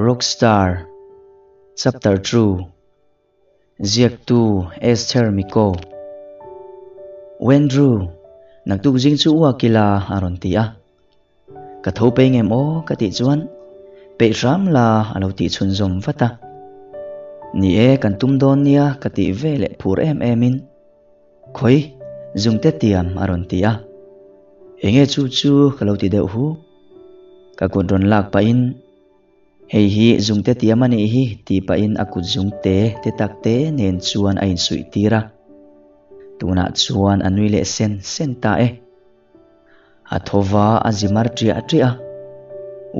Rockstar Chapter 2 Ziaktu Esther Miko Wendrew, naktuk zing chu uak ila a rawn ti a. Ka tho pei ngem aw ka tih chuan peih hram la a lo tih chhunzawm vat a. Ni e, kan tum dawn nia ka tih ve leh phur em em in Khawi, zungte tiam a rawn ti a. Enge chu chu ka lo ti deuh hu. Ka kut rawn lak pahin Hei hi zungte tiam a nih hi tih pahin a kut zungte te tak te nen chuan a insuih tir a. Tunah chuan a nui leh sen sen ta e. A tho va a zi mar ṭiah ṭiah a.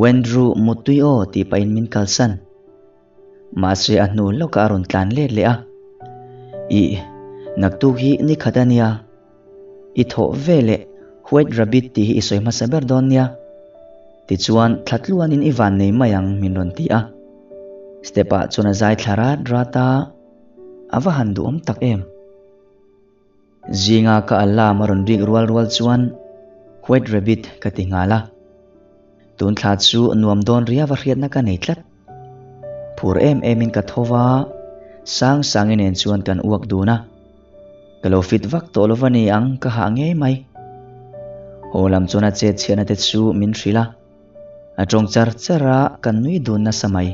Wendru muttui aw tih pahin min kalsan. Mahse a hnu lawkah a rawn tlan let leh a. Ih, naktuk hi ni khat a nia. I thawh ve leh White Rabbit tih hi i sawi hmasa ber dawn nia. Tichuan thla tluanin i van nei mai ang min rawn ti a. Step ah chuan a zai thla rat rat a, a va han duhawm tak em. Zinga ka alarm a rawn rik rual rual chuan White Rabbit ka ti nghal a. Tun thla chu nuam dawn riau a hriatna ka nei tlat. Phur em emin ka tho va, sang sangi nen chuan kan uak dun a. Ka lo fit vak tawh lova ni ang ka hah ngei mai. Haw lam chuan a chet chhiatna te chu min hrilh a. A tawng char char a, kan nui dun nasa mai.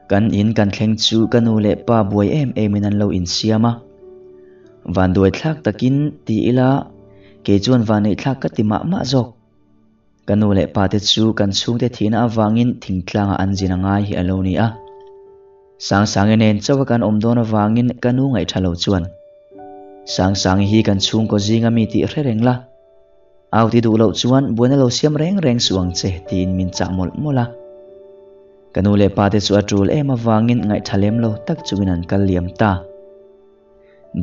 Kan in kan thleng chu ka nu leh pa buai em emin an lo insiam a. Vanduai thlak takin ti ila kei chuan vanneih thlak ka ti mah mah zawk. Ka nu leh pa te chu kan chhungte thihna avangin thingtlangah an zin a ngai hi a lo ni a. Sangsangi nen chauha kan awm dawn avangin ka nu ngaihṭha lo chuan, Sangsangi hi kan chhungkaw zinga mi tih hre reng la, au ti duh loh chuan buaina lo siam reng reng suh ang che tiin min chah mawlh mawlh a. Ka nu leh pa te chu a ṭul em avangin ngaihṭha lem lo tak chungin an kal liam ta.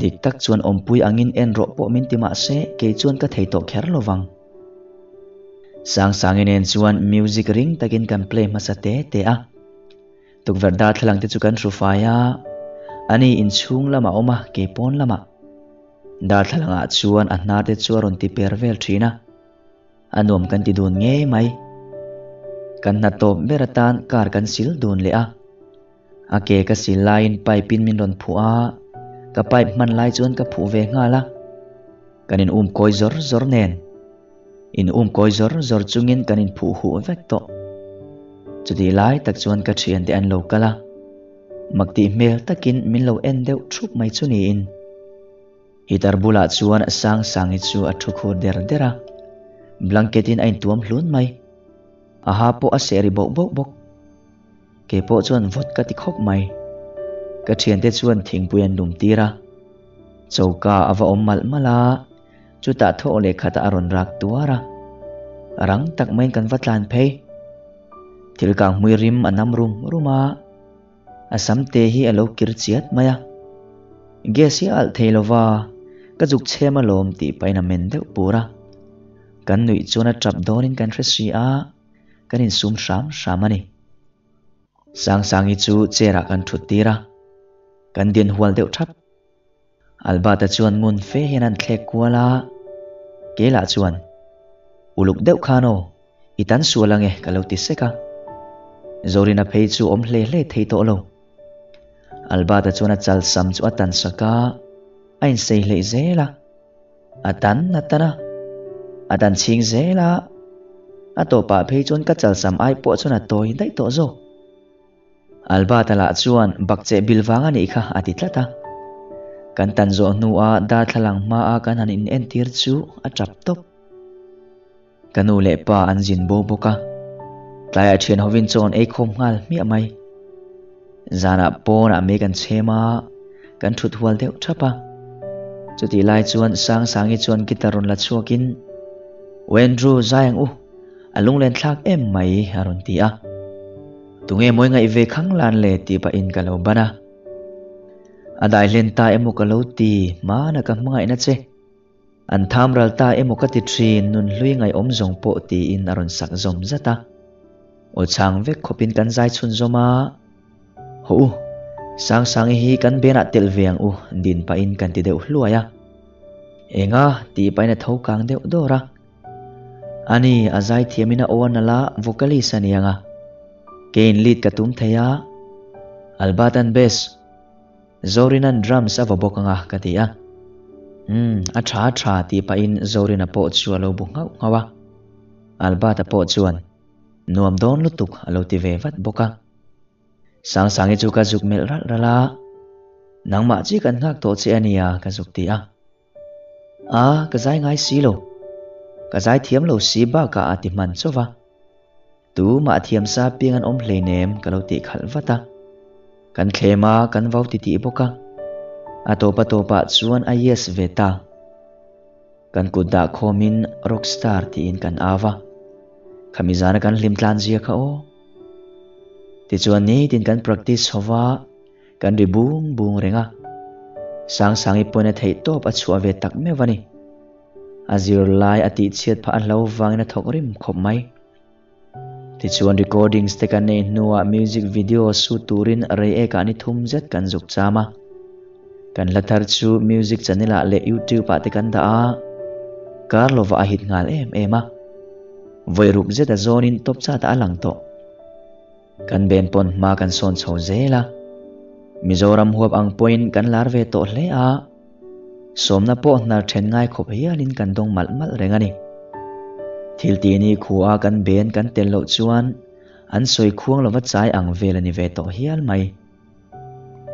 Dik tak chuan awmpui angin en rawh pawh min ti mah se kei chuan ka thei tawh kher lo vang. Sangsangi nen chuan music ring takin kan play hmasa te te a. Tukverh darthlalang te chu kan hru fai a, ani inchhung lamah a awm a, kei pawn lamah. Darthlalangah chuan a hnar te chu a rawn ti per vel thin a. A nuam kan ti dun ngei mai. Kan hna tawp ber atan car kan sil dun leh a. A ke ka sil laiin pipe in min rawn phuh a, ka pipe hman lai chuan ka phuh ve nghal a. Kan in um kawi zawr zawr nen. In um kawi zawr zawr chungin kan in phuh huh vek tawh. Chutih lai tak chuan ka thiante an lo kal a, mak tih hmel takin min lo en deuh thup mai chu niin. Heater bulah chuan Sangsangi chu a thu khur der der a, blanket in a intuam hlun mai. A ha pawh a seh ri boh boh bawk. Kei pawh chuan vawt ka ti khawp mai. Ka thiante chuan thingpui an lum tir a. Choka a va awm malh malh a, chutah thawh leh khatah a rawn rak tuar a. Rang tak maiin kan va tlan phei. Thil kang hmui rim a nam rum rum a, a sam te hi a lo kir chiat mai a. Gas hi a alh thei lova, ka zuk chhem alawm tih pahin a men deuh pur a. Kan nuih chuan a tap dawnin kan hre si a. Kan insum hram hram a ni. Sangsangi chu chair ah kan thut tir a, kan din hual deuh thap. Albert-a chuan ngun fe hian an thlek kual a, Keilah chuan, Uluk deuh khan aw, i tan sual ange ka lo ti sek a. Zorina phei chu awm hle hle thei tawh lo. Albert-a chuan a chal sam chu a tan sak a, a insei hleih zel a. A tan a tan a, a tan chhing zel a, a tawpah phei chuan ka chalsam ai pawh chuan a tawi daih tawh zawk. Albert-a lah chuan bakcheh bil vang a nih kha a ti tlat a. Kan tan zawh hnuah darthlalang hmaa kan han inentir chu a tap tawp. Ka nu leh pa an zin bo bawk a, tlaiah thian hovin chaw an ei khawm nghal hmiah mai. Zanah pawnah mei kan chhem a, kan thut hual deuh thap a. Chutih lai chuan Sangsangi chuan guitar rawn la chhuakin, U Andrew, zai ang u, a lunglen thlak em mai a rawn ti a. Tunge mawi ngaih ve khang lan le tih pahin ka lo ban a. A dai hlen ta emaw ka lo ti, hmana ka hmangaihna che. An tham ral ta emaw ka ti thin, nun hlui ngaihawm zawng pawh tiin a rawn sak zawm zat a. Aw chhang vek khawpin kan zai chhun zawm a, Hawh u, Sangsangi hi kan benah telh ve ang u, din pahin kan ti deuh hluai a. Enga? tih pahin a tho kang deuh dawr a. Ani, a zai thiamin a aw a nalh a, vocalist a ni ang a. Keiin lead ka tum thei a, Albert-a'n bass, Zorina'n drums a vaw bawk anga ka ti a. Umm, a tha a tha tih pahin Zorina pawh chu a lo bu nghauh nghauh a. Albert-a pawh chuan nuam dawn lutuk a lo ti ve vat bawk a. Sangsangi chu ka zuk melh ralh ralh a, Nangmah chi kan nghak tawh che a nia ka zuk ti a. A, ka zai ngai si lo. Ka zai thiam lo si bakah a ti hman chauh va. Tu mah thiam sa piang an awm hleinem ka lo tih khalh vat a. Kan thlem a, kan vau ti tih bawk a. A tawp a tawpah chuan a yes ve ta. Kan kut dah khawmin rockstar tiin kan au va. Khami zana kan hlim tlan zia kha aw. Tichuan nitin kan practice ho va. Kan ri bung bung reng a, Sangsangi pawhin a theih tawp a chhuah ve tak meuh a ni. A zirlai a tihchhiat phah a hlo vangin a thawk rim khawp mai. Tichuan recordings te kan nei hnuah music video shoot turin rei ekah ni thum zet kan zuk cham a. Kan hla thar chu music channel ah leh youtube ah te kan dah a, kar lovah a hit nghal em em a. Vawi ruk zet a zawnin top chat ah a lang tawh. Kan ben pawn hma kan sawn chho zel a, Mizoram huap ang pawhin kan lar ve tawh hle a, sawmna pawh hnar then ngai khawp hialin kan dawng malh malh reng a ni. Thil tihni khua kan ben kan tel loh chuan an sawi khuang lova chai ang vel a ni ve tawh hial mai.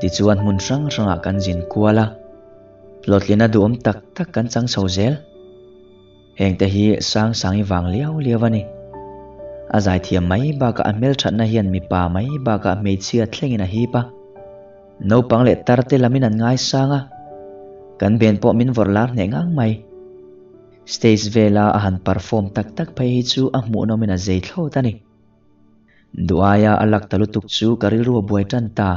Tichuan hmun hrang hrangah kan zin kual a, hlawhtlina duhawm tak tak kan chang chho zel. Hengte hi Sangsangi vang liau liau a ni. A zaithiam mai bakah a hmelthatna hian mipa mai bakah hmeichhia thlengin a hip a. Naupang leh tarte lamin an ngaisang a, kan ben pawh min vawrh lar hneh ngang mai. Stage vela a han perform tak tak phei hi chu a hmuhnawmin a zei thlawt a ni. Duaia a lak ta lutuk chu ka rilru a buai tan ta.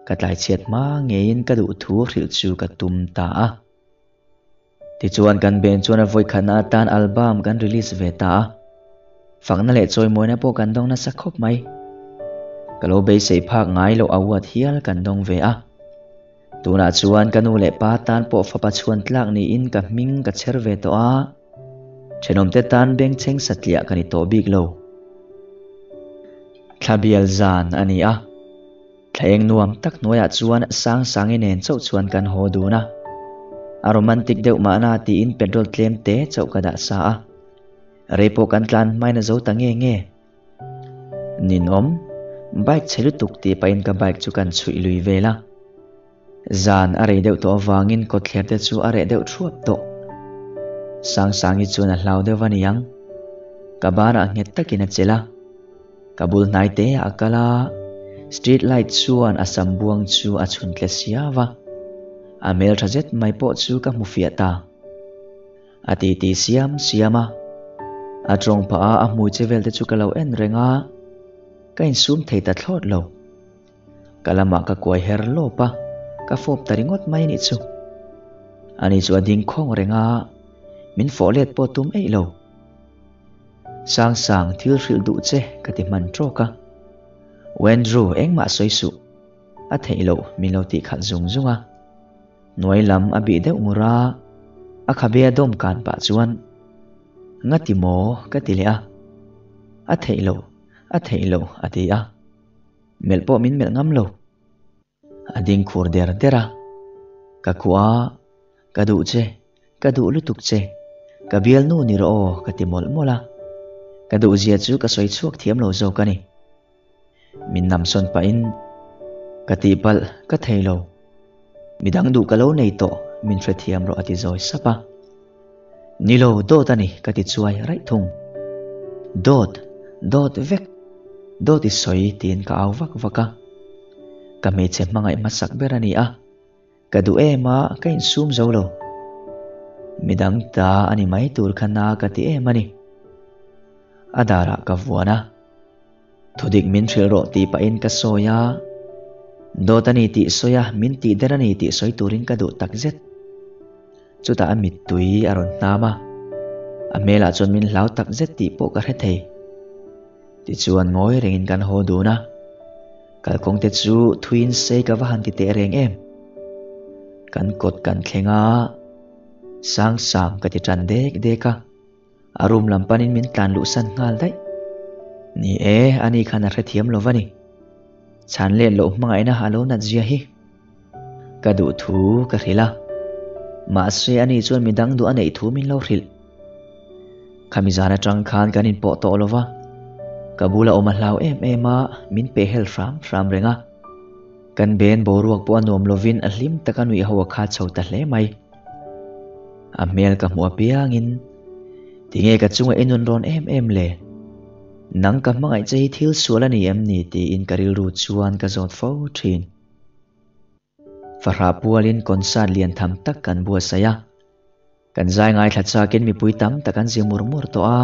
Ka tlaichhiat hma ngeiin ka duhthu hrilh chu ka tum ta a. Tichuan kan band chuan a vawikhatna atan album kan release ve ta a, fakna leh chawimawina pawh kan dawng nasa khawp mai. Ka lo beisei phak ngai loh award hial kan dawng ve a. Tunah chuan ka nu leh pa tan pawh fapa chhuan tlak niin ka hming ka chher ve tawh a, thenawmte tan bengchheng satliah ka ni tawh bik lo. Thlabial zan a ni a. Thla eng nuam tak hnuaiah chuan Sangsangi nen chauh chuan kan haw dun a. A romantic deuh mahna tiin petrol tlem te chauh ka dah sa a. Rei pawh kan tlan hmain a zo ta nge nge. Ninawm, bike chhe lutuk tih pahin ka bike chu kan chhuih lui vel a. Zan a rei deuh tawh avangin kawtthler te chu a reh deuh thuap tawh. Sangsangi chuan a hlau deuh va niang. Ka banah nghet takin a chelh a. Ka bul hnai te ah a kal a, street light chuan a sam buang chu a chhun tle siau a. A hmel tha zet mai pawh chu ka hmu fiah ta. A titi siam siam a. A tawng phah a a hmui che vel te chu ka lo en reng a, ka insum thei ta thlawt lo. Ka lamah ka kuai her lawp a, ka fawp ta ringawt mai anih chu. Ani chu a ding khawng reng a, min fawh let pawh tum eih lo. Sangsang thil hrilh duh che ka ti hman tawk a. Wendrew engmah sawi suh, a theih loh min lo tih khalh zung zung a. Hnuai lam a bih deuh ngur a, a khabe a dawm kan pah chuan, Nga ti maw? ka ti leh a. A theih loh, a theih loh a ti a. Melh pawh min melh ngam lo. A ding khur der der a, Ka khuh a, ka duh che, ka duh lutuk che, ka bialnu ni rawh aw ka ti mawlh mawlh a. Ka duh zia chu ka sawi chhuak thiam lo zawk a ni. Min namsawn pahin, Ka tihpalh, ka thei lo. Midang duh ka lo nei tawh, min hrethiam rawh a ti zawi sap a. Ni lo, dawt a ni, ka ti chuai raih thung. Dawt, dawt vek, dawt i sawi tiin ka au vak vak a. Ka hmeichhe hmangaih hmasak ber a ni a, ka duh em a, ka insum zo lo. Midang ta a ni mai tur kha na ka ti em a ni. A darah ka vuan a. Thudik min hrilh rawh tih pahin ka sawi a, dawt a ni tih sawi a, min tih der a ni tih sawi turin ka duh takzet. Chutah a mittui a rawn hnam a, a hmelah chuan min hlau takzet tih pawh ka hre thei. Tichuan ngawi rengin kan haw dun a, kalkawng te chu thuiin sei ka va han ti teh reng em. Kan kawt kan thleng a, sang sang ka ti tan dek dek a. A room lam panin min tlan luhsan nghal daih. Ni e, ani khan a hrethiam lo va ni. Chhan let loh hmangaihna a lo nat zia hi. Ka duh thu ka hrilh a, mahse ani chuan midang duh a neih thu min lo hrilh. Khami zan atang khan kan inpawh tawh lo va, ka bula awm a hlau em em a, min peh hel hram hram reng a. Kan ben boruak pawh a nuam lovin a hlim taka nuih ho a khat chho ta hle mai. A hmel ka hmuh apiangin, Tinge ka chunga i nun rawn em em le? Nang ka hmangaih che hi thil sual a ni em ni? tiin ka rilru chuan ka zawt fo thin. Fahrah pualin concert lian tham tak kan buatsaih a. Kan zai ngaithla chakin mipui tam tak an zi mur mur tawh a,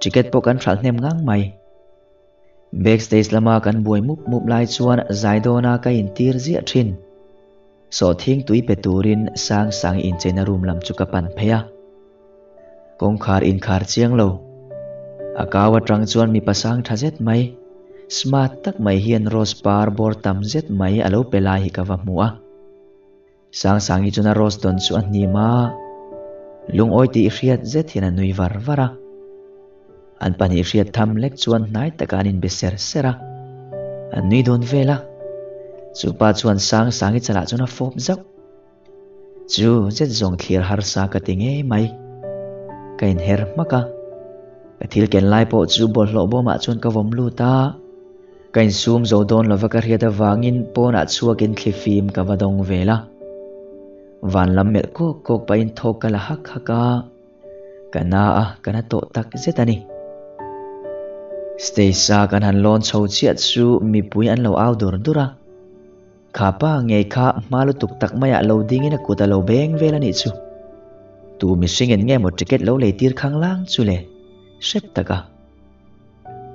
ticket pawh kan hralh hnem ngang mai. Backstage lama kan buai mup mup lai chuan zai dawna ka intir ziah thin. Sawhthing tui pe turin sang sang incheina room lam chu ka pan phei a. Kawngkhar inkhar chiang lo. A kau atang chuan mipa sang tha zet mai, smart tak mai hian rose par bawr tam zet mai a lo pe lai hi ka va hmu a. Sangsangi chuan a rose dawn chu a hnim a, lungawi tih hriat zet hian a nui var var a. An pahnih hriat tham lek chuan hnai takah an inbe ser ser a, an nui dawn vel a. Chupa chuan Sangsangi chalah chuan a fawp zauh. Chu zet zawng thlir harsa ka ti ngei mai. Ka inher hmak a, ka thil ken lai pawh chu bawlhhlawh bawmah chuan ka vawm lut a. Ka insum zo dawn lova ka hriat avangin pawnah chhuakin thlifim ka va dawng vel a. Van lam melh kawk kawk pahin thawk ka la hak hak a, ka na a, ka na tawh tak zet a ni. Stage-a kan han lawn chho chiah chu mipui an lo au dur dur a. Kha pa ngei kha hma lutuk tak maiah lo dingin a kut a lo beng vel a nih chu. Tu mihringin nge maw ticket lo lei tir khanglang chu le? Hrep tak a.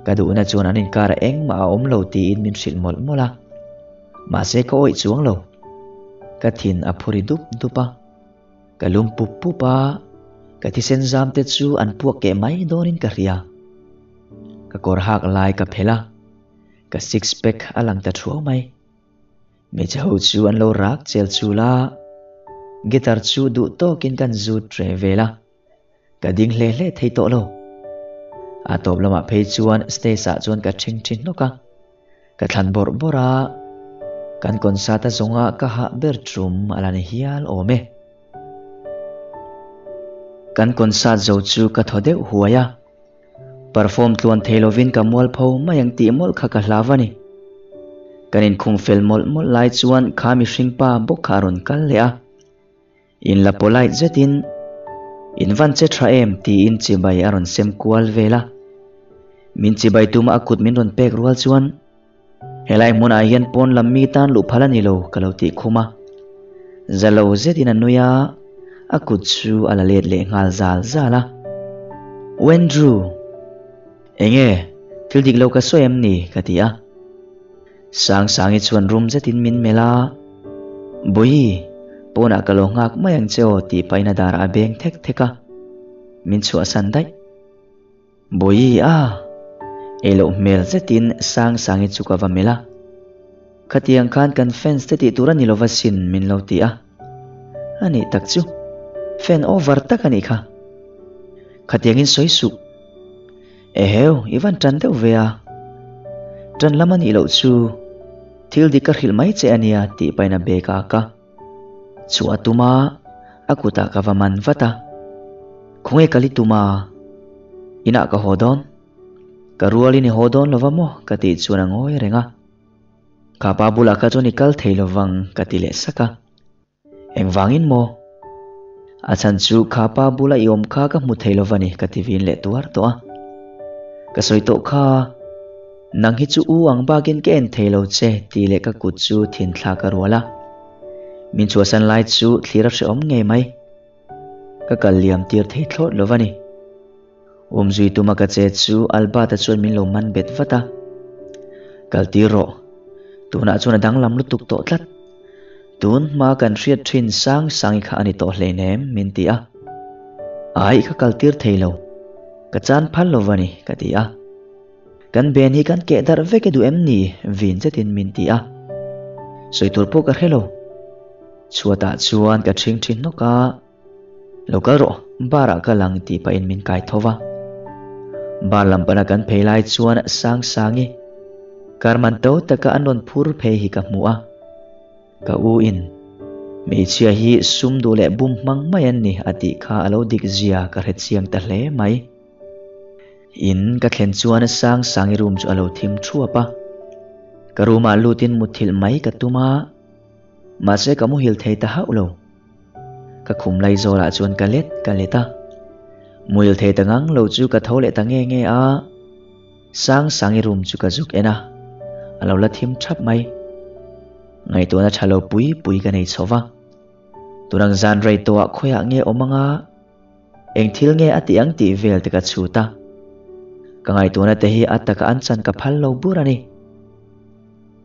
Ka duhna chuan an inkar ah engmah a awm lo tiin min hrilh mawlh mawlh a. Mahse ka awih chuang lo. Ka thin a phuri dup dup a. Ka lum pup pup a, ka thisen zam te chu an puak keh mai dawnin ka hria. Ka kawr hak lai ka phelh a, ka six pack a lang ta thuau mai. Hmeichhe ho chu an lo rak chel chul a, guitar chu duh tawkin kan zut reh vel a. Ka ding hle hle thei tawh lo. A tawp lamah phei chuan stage ah chuan ka ṭhing ṭhi hnawk a, ka thlan bawrh bawrh a, kan concert a zawnga ka hah ber ṭum a la ni hial awm e. Kan concert zo chu ka thaw deuh huai a, perform tluan thei lovin ka mualpho mai ang tih mawlh kha ka hlau a ni. Kan inkhung fel mawlh mawlh lai chuan kha mihring pa bawk kha a rawn kal leh a. In la polite zetin, In van che tha em? tiin chibai a rawn sem kual vel a. Min chibai tuma a kut min rawn pek rual chuan, Helai hmunah hian pawn lam mi tan luh phal a ni lo, ka lo tih khum a. Za lo zetin a nui a, a kut chu a la let leh nghal zal zal a. Wendrew! Enge, thil dik lo ka sawi em ni? ka ti a. Sangsangi chuan rum zetin min melh a, Bawihi, pawnah ka lo nghak mai ang che aw tih pahin a darah a beng thek thek a, min chhuahsan daih. Bawihi a! Ei loh hmel zetin Sangsangi chu ka va melh a, Khatiang khan kan fans te tih tur a ni lova sin min lo ti a. A nih tak chu, fan over tak a nih kha. Khatiangin sawi suh. Eheu, i van ṭan deuh ve a. Ṭan lam a nih loh chu thil dik ka hrilh mai che a nia tih pahin a bag a ak a. Chhuah a tum a, a kutah ka va man vat a. Khawnge kal i tum a? Inah ka haw dawn. Ka rualin i haw dawn lova maw? ka tih chuan a ngawi reng a. Kha pa bulah kha chuan i kal thei lovang ka ti leh sak a. Engvangin maw? A chhan chu kha pa bula i awm kha ka hmu thei lo va ni ka ti vin leh tuar tawh a. Ka sawi tawh kha, nang hi chu u ang bakin ka en thei lo che tih leh ka kut chu thin thlak a rual a. Min chhuahsan lai chu thlir a hrehawm ngei mai. Ka kal liam tir thei thlawt lo va ni. Awmzui tuma ka che chu Albert-a chuan min lo man bet vat a. Kal tir rawh. Tunah chuan a danglam lutuk tawh tlat. Tun hma kan hriat thin sang sangi kha a ni tawh hleinem min ti a. Ai ka kal tir thei lo. Ka chan phal lo va ni ka ti a. Kan ben hi kan keh darh vek e duh em ni vin zetin min ti a. Sawi tur pawh ka hre lo. Chhuatah chuan ka ṭhing ṭhin hnawk a. Lo kal rawh, bar ah ka lang tih pahin min kai tho va. Bar lam pana kan phei lai chuan Sangsangi kar man to taka an rawn phur phei hi ka hmu a. Ka u in, Hmeichhia hi sum duh leh bum hmang mai an ni a tih kha a lo dik zia ka hre chiang ta hle mai. In ka thlen chuan Sangsangi room chu a lo thim thuap a. Ka room ah lutin mutthilh mai ka tum a, mahse ka muhil thei ta hauh lo. Ka khum lai zawlah chuan ka let ka let a. Muhil thei ta ngang lo chu ka tho leh ta nge nge a. Sangsangi room chu ka zuk en a, a lo la thim thap mai. Ngaihtuahna tha lo pui pui ka nei chho va. Tunang zan rei tawhah khawiah nge awm anga eng thil nge a tih ang tih vel te ka chhut a. Ka ngaihtuahna te hi a taka an chan ka phal lo bur a ni.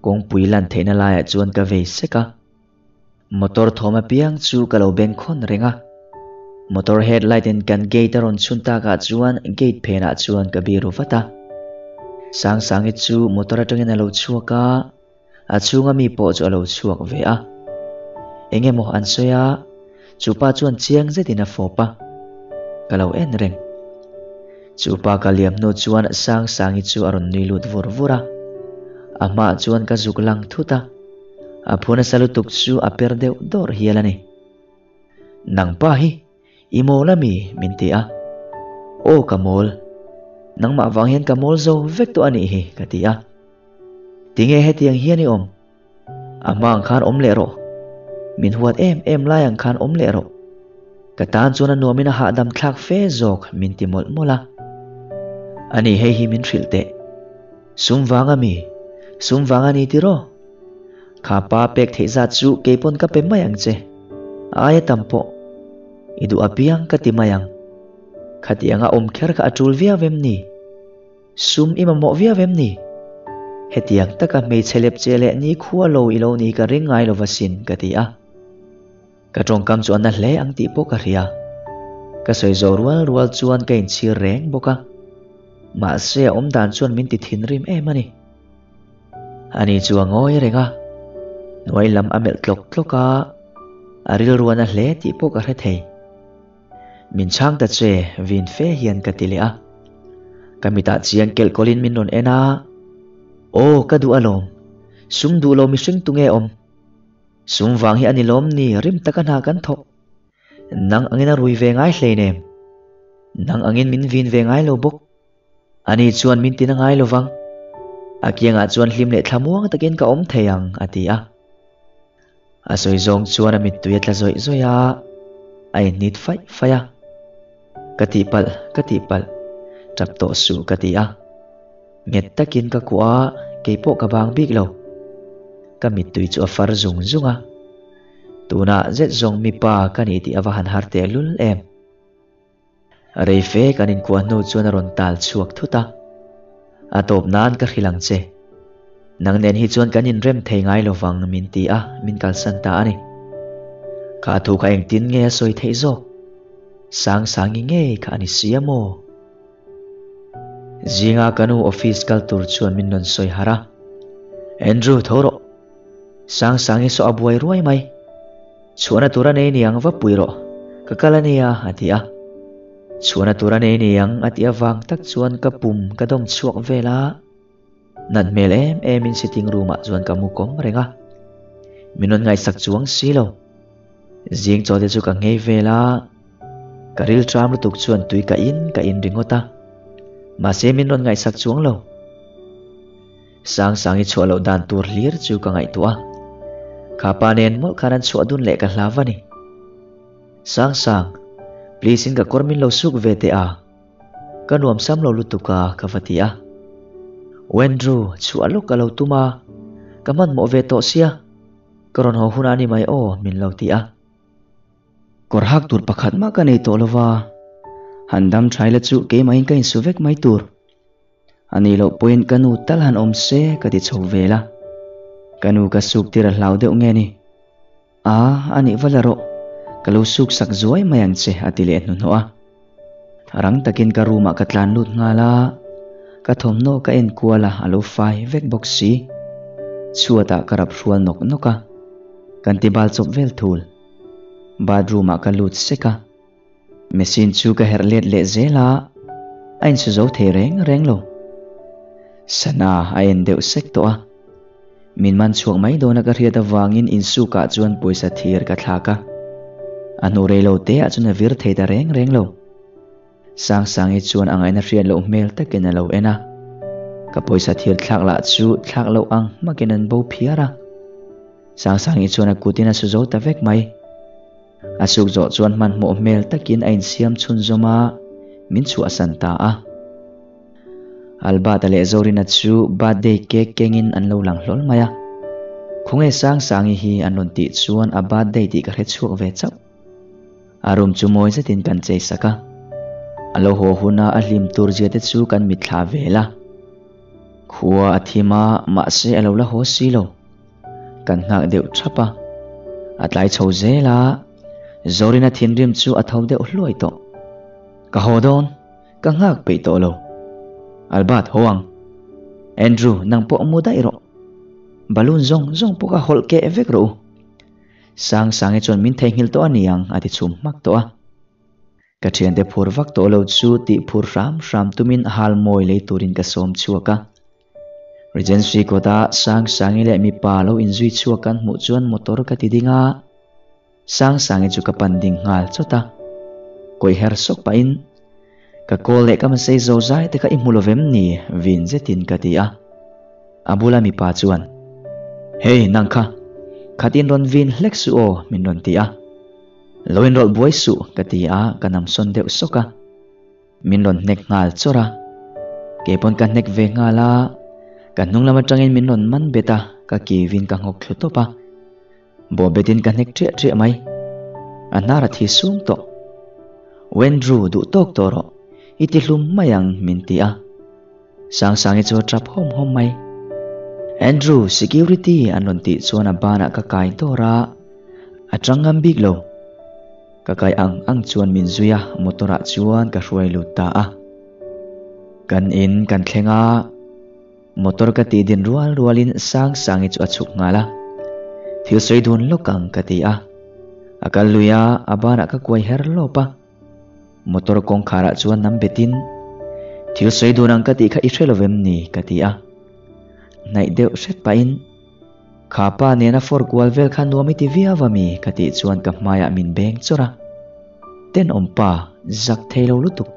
Kawngpui lan theihna laiah chuan ka vei sek a. Motor thawm apiang chu ka lo bengkhawn reng a. Motor headlight in kan gate a rawn chhun takah chuan gate phenah chuan ka biru vat a. Sangsangi chu motor atangin a lo chhuak a, a chhunga mi pawh chu a lo chhuak ve a. Eng emaw an sawi a, chu pa chuan chiang zetin a fawp a. Ka lo en reng. Chu pa ka liam hnu chuan Sangsangi chu a rawn nui lut vur vur a. A hmaah chuan ka zuk lang thut a. A phu nasa lutuk chu a per deuh dawrh hial a ni. Nang pa hi i mawl a mi? min ti a. Aw ka mawl. Nangmah vang hian ka mawl zo vek tawh a nih hi ka ti a. Tinge hetiang hian i awm? A hma ang khan awm leh rawh. Min huat em em lai ang khan awm leh rawh. Ka tan chuan a nuamin a hahdam thlak fe zawk min ti mawlh mawlh a. Ani hei hi min hrilh teh. Sum vang a mi? Sum vang a ni tiraw? Kha pa pek theih zat chu kei pawn ka pe mai ang che. A aia tam pawh. I duh apiang ka ti mai ang. Khatiang a awm kher kha a tul viau em ni? Sum i mamawh viau em ni? Hetiang taka hmeichhe lep che leh ni khua lo i lo ni ka ring ngai lova sin ka ti a. Ka tawngkam chu a na hle ang tih pawh ka hria. Ka sawi zawh rual rual chuan ka inchhir reng bawk a. Mahse a awm dan chuan min ti thinrim em a ni. Ani chu a ngawi reng a, hnuai lam a melh tlawk tlawk a, a rilru a na hle tih pawh ka hre thei. Min chhang ta che, vin fe hian ka ti leh a. Ka mitah chiang kelh kawlhin min rawn en a, Aw, ka duh alawm. Sum duh lo mihring tunge awm? Sum vang hi a ni lawm ni rim taka hna kan thawk. Nang angin a rui ve ngai hleinem. Nang angin min vin ve ngai lo bawk. Ani chuan min tina ngai lo vang. A kiangah chuan hlim leh thlamuang takin ka awm thei ang, a ti a. A sawi zawng chuan a mittui a tla zawih zawih a, a inhnit faih faih a. Ka tihpalh, ka tihpalh, tap tawh suh ka ti a. Nghet takin ka kuah a, kei pawh ka bang bik lo. Ka mittui chu a far zung zung a. Tunah zet zawng mipa ka nih tih a va han har tehlul em. Reife kan inkuah hnu chuan a rawn tal chhuak thut a. A tawp nan ka hrilh ang che. Nang nen hi chuan kan inrem thei ngai lo vang min ti a, min kalsan ta a ni. Kha thu kha engtin nge a sawi theih zawk? Sangsangi ngei kha a ni si a maw? Zinga ka nu office kal tur chuan min rawn sawi harh a, Andrew tho rawh. Sangsangi saw a buai ruai mai. Chhuahna tur a nei niang va pui rawh. Ka kal a nia a ti a. Chhuahna tur a nei niang a tih avang tak chuan ka pum ka dawm chhuak vel a. Nat hmel em em in sitting room ah chuan ka mu kawm reng a. Min rawn ngaihsak chuang si lo. Zing chaw te chu ka nghei vel a. Ka ril tram lutuk chuan tui ka in ka in ringawt a. Mahse min rawn ngaihsak chuang lo. Sangsangi chhuah loh dan tur hlir chu ka ngaihtuah a. Kha pa nen mawlh khan an chhuah dun leh ka hlau a ni. Sangsang, please in ka kawr min lo suk ve teh a. Ka nuam sam lo lutuk a ka va ti a. Wendrew, chhuah lawk ka lo tum a, ka hmanhmawh ve tawh sia. Ka rawn haw hunah a ni mai aw min lo ti a. Kawr hak tur pakhat mah ka nei tawh lova, han dam thaila la chu keimahin ka insu vek mai tur. A nih loh pawhin ka nu tal han awm se ka ti chho vel a. Ka nu ka suk tir a hlau deuh nge ni? A, a nih va la rawh, ka lo suk sak zuai mai ang che a ti leh hnuhnawh a. Rang takin ka room ah ka tlan lut nghal a, ka thawmhnaw ka en kual a, a lo fai vek bawk si. Chhuat ah ka rap hrual nawk nawk a, kan ti bal chawp vel thul. Bathroom ah ka lut sek a, machine chu ka herh let leh zel a. A insu zo thei reng reng lo. Sana a en deuh sek tawh a. Min man chhuak mai dawna ka hriat avangin insukah chuan pawisa thir ka thlak a. A hnu rei lo teah chuan a vir thei ta reng reng lo. Sangsangi chuan a ngaihna hriat loh hmel takin a lo en a. Ka pawisa thir thlak lah chu thlak loh ang hmakin an bo phiar a. Sangsangi chuan a kutin a su zo ta vek mai. A suk zawh chuan hmanhmawh hmel takin a insiam chhunzawm a, min chhuahsan ta a. Albert-a leh Zorina chu birthday cake kengin an lo lang hlawl mai a. Khawnge Sangsangi hi an rawn tih chuan a birthday tih ka hre chhuak ve chauh. A room chu mawi zetin kan chei sak a. A lo haw huna a hlim tur zia te chu kan mitthla vel a. Khua a thim a, mahse a lo la haw si lo. Kan nghak deuh thap a. A tlai chho zel a, Zorina thinrim chu a tho deuh hluai tawh. Ka haw dawn, ka nghak peih tawh lo. Albert haw ang. Andrew, nang pawh mu daih rawh. Balloon zawng zawng pawh ka hawlh keh vek rawh u. Sangsangi chuan min theihnghilh tawh a ni ang a ti chhum hmak tawh a. Ka thiante phur vak tawh lo chu tih phur hram hram tumin hal mawi lei turin ka sawm chhuak a. Regency kawta Sangsangi leh mipa lo inzui chhuak kan hmuh chuan motor ka ti ding a. Sangsangi chu ka pan ding nghal chawt a. Kawih her sawk pahin, Ka kawl leh ka masei zo zai te kha i hmu lovem ni? vin zetin ka ti a. A bula mipa chuan, Hey, nang kha, khatin rawn vin hlek suh aw, min rawn ti a. Lo inrawlh buai suh, ka ti a, ka namsawn deuh sawk a. Min rawn hnek nghal chawrh a. Kei pawn ka hnek ve nghal a, ka hnung lam atangin min rawn man bet a, ka kivin ka nghawk thlu tawp a. Bawh betin ka hnek ṭiah ṭiah mai. A hnar a thi sung tawh. Wendrew duh tawk tawh rawh, i ti hlum mai ang min ti a. Sangsangi chu a ṭap hawm hawm mai. Andrew, security an rawn tih chuan a banah ka kai dawr a, a ṭang ngam bik lo. Ka kai ang ang chuan min zui a, motor ah chuan ka hruai lut ta a. Kan in kan thleng a, motor ka tih din rual rualin Sangsangi chu a chhuk nghal a. Thil sawi dun lawk ang ka ti a. A kal lui a, a banah ka kuai her lawp a. Motor kawngkharah chuan nam betin, Thil sawi dun ang ka tih kha i hre lovem ni? ka ti a. Hnaih deuh hret pahin, Kha pa nena fawr kual vel kha nuam i ti viau a mi? ka tih chuan ka hmaiah min beng chawrh a. Tenawm pa, zak thei lo lutuk.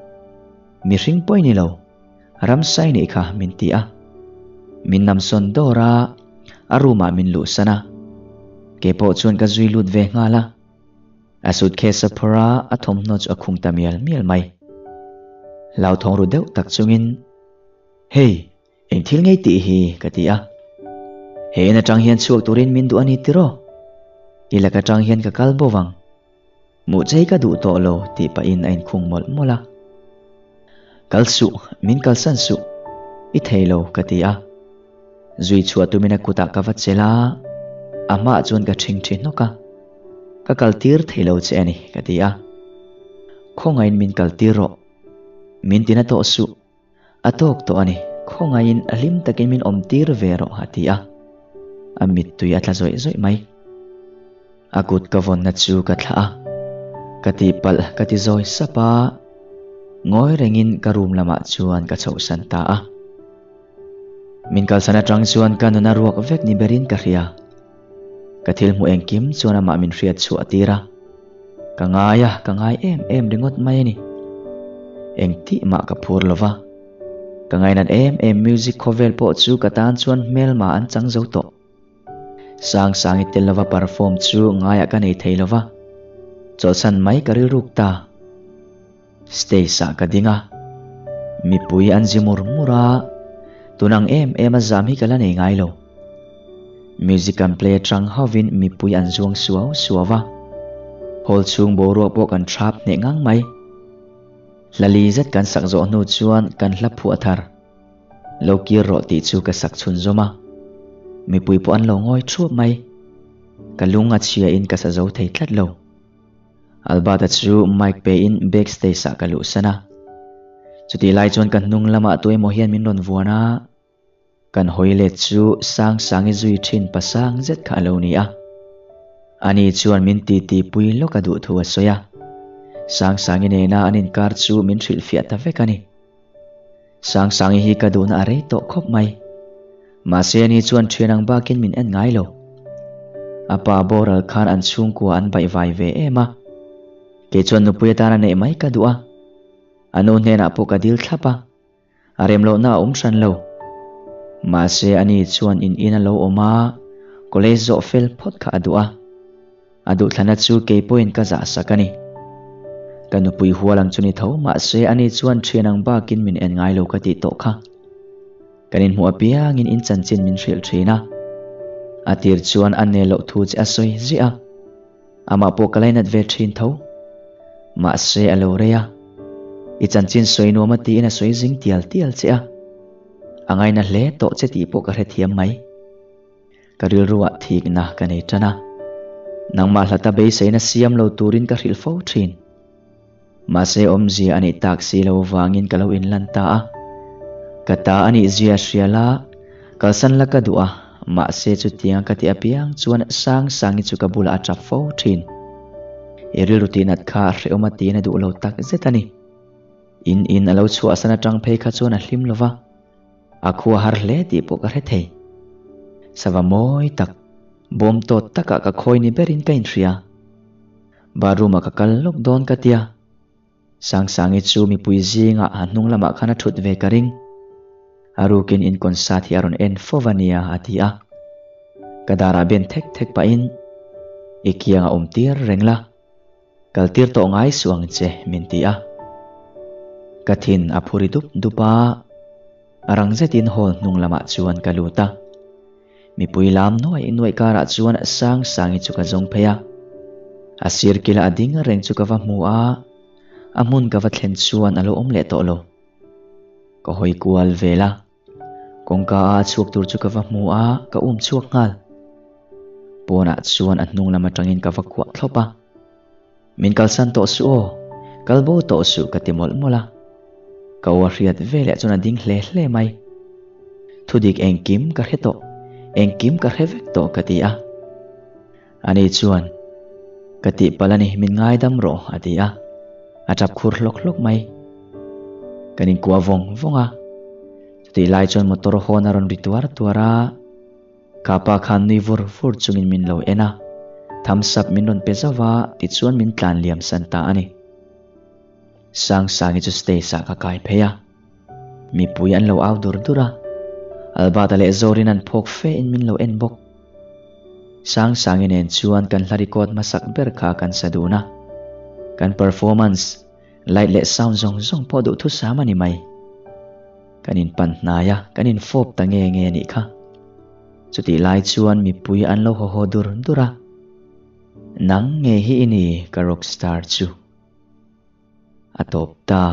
Mihring pawh i ni lo, ramsai nih kha min ti a. Min namsawn dawr a, a room-ah min luhsan a. Keipawh chuan ka zui lut ve nghal a. A suitcase a phawrh a, a thawmhnaw chu a khung ta mial mial mai. Hlauthawng ru deuh tak chungin, Hey, eng thil ngei tih hi? ka ti a. He in atang hian chhuak turin min duh a ni tiraw? I lak atang hian ka kal bo vang. Hmuh chei ka duh tawh lo tih pahin a inkhung mawlh mawlh a. Kal suh, min kalsan suh. I thei lo, ka ti a. Zui chhuah tumin a kutah ka va chelh a, a hmaah chuan ka ṭhingṭhi hnawk a. Ka kaltir thei lo che a ni, ka ti a. Khawngaihin min kaltir rawh. Min tina tawh suh. A tawk tawh a ni. Khawngaihin a hlim takin min awmtir ve rawh, a ti a. A mittui a tla zawih zawih mai. A kut ka vawnna chu ka thlah a. Ka tihpalh ka ti zawi sap a. Ngawi rengin ka room lamah chuan ka chhohsan ta a. Min kalsan atang chuan ka nun a ruak vek ni berin ka hria. Ka thil hmuh engkim chuan amah min hriat chhuah tir a. Ka ngai a, ka ngai em em ringawt mai a ni. Engtih mah ka phur lo va. Ka ngainat em em music khawvel pawh chu ka tan chuan hmelma an chang zo tawh. Sangsangi tel lova perform chu ngaiah ka nei thei lo va. Chawlhsan mai ka rilruk ta. Stage ah ka ding a, mipui an zi mur mur a, tun ang em em a zam hi ka la nei ngai lo. Music an play atang hovin mipui an zuang suau suau a, hall chhung boruak pawh kan thap hneh ngang mai. Hla li zet kan sak zawh hnu chuan kan hla phuah thar, Lo kir rawh tih chu ka sak chhunzawm a, mipui pawh an lo ngawi thuap mai. Ka lung a chhia in ka sa zo thei tlat lo. Albert-a chu mic pe in backstage ah ka luhsan a. Chutih lai chuan ka hnung lamah tu emaw hian min rawn vuan a, kan hawi let chu Sangsangi zui thin pasang zet kha a lo ni a. Ani chuan min titi pui lawk a duh thu a sawi a. Sangsangi nena an inkar chu min hrilhfiah ta vek a ni. Sangsangi hi ka duhna a rei tawh khawp mai. Mahse ani chuan thian ang bakin min en ngai lo. A pa boral khan an chhungkua an baihvai ve em a. Kei chuan nupui atana neih mai ka duh a. A nu hnenah pawh ka dil thlap a. A rem lohna a awm hran lo. Mahse ani chuan in in a lo awm a, college zawh fel phawt kha a duh a. A duhthlana chu kei pawhin ka zah sak a ni. Ka nupui hual ang chu ni tho mahse ani chuan thian ang bakin min en ngai lo ka tih tawh kha. Kan inhmuh apiangin in chanchin min hrilh thin a. A tir chuan a nel loh thu che a sawi ziah a. Amah pawh ka lainat ve thin tho. Mahse a lo rei a. I chanchin sawi nuam a tiin a sawi zing tial tial che a. A ngaina hle tawh che tih pawh ka hrethiam mai. Ka rilruah thikna ka nei tan a. Nangmah hlata beiseina siam lo turin ka hrilh fo thin. Mahse awmzia a nih tak si lo vangin ka lo inlan ta a. Ka ta a nih zia hria la, kalsan la ka duh a, mahse chutianga ka tih apiang chuan Sangsangi chu ka bulah a tap fo thin. I rilru tihnat kha hrehawm a tiin a duh lo tak zet a ni. In in a lo chhuahsan atang phei kha chuan a hlim lo va. A khua har hle tih pawh ka hre thei. Sava mawi tak, bawm tawt takah ka khawi ni berin ka inhria. Bathroom ah ka kal lawk dawn ka tia. Sangsangi chu mipui zingah a hnung lamah khan a thut ve ka ring. A rukin in concert hi a rawn en fo va nia a ti a. Ka darah ben thek thek pahin, I kiangah awm tir reng la. Kal tir tawh ngai suh ang che min ti a. Ka thin a phuri dup dup a, a rang zetin hall hnung lamah chuan ka lut a. Mipui lam nuaih nuaih karah chuan Sangsangi chu ka zawng phei a. A sir kila a ding reng chu ka va hmu a, a hmun ka va thlen chuan a lo awm leh tawh lo. Ka hawi kual vel a. Kawngka a chhuak tur chu ka va hmu a, ka um chhuak nghal. Pawnah chuan a hnung lam atangin ka va kuah thlawp a. Min kalsan tawh suh aw, kal bo tawh suh ka ti mawlh mawlh a. Ka aw a hriat veleh chuan a ding hle hle mai. Thudik engkim ka hre tawh, engkim ka hre vek tawh ka ti a. Ani chuan, Ka tihpalh a ni, min ngaidam rawh, a ti a. A tap khur hlawk hlawk mai. Kan inkuah vawng vawng a. Chutih lai chuan motor hawn a rawn ri tuar tuar a. Ka pa khan nui vur vur chungin min lo en a. Thumbs up min rawn pe zauh a, tichuan min tlan liam san ta a ni. Sangsangi chu stage ah ka kai phei a. Mipui an lo au dur dur a. Albert-a leh Zorin an phawk fe in min lo en bawk. Sangsangi nen chuan kan hla record hmasak ber kha kan sa dun a. Kan performance, light leh sound zawng zawng pawh duhthusam a ni mai. Kan inpan hnai a, kan infawp ta nge nge a nih kha. Chutih lai chuan mipui an lo haw haw dur dur a. Nang nge hi i ni ka rockstar chu. A tawp ta.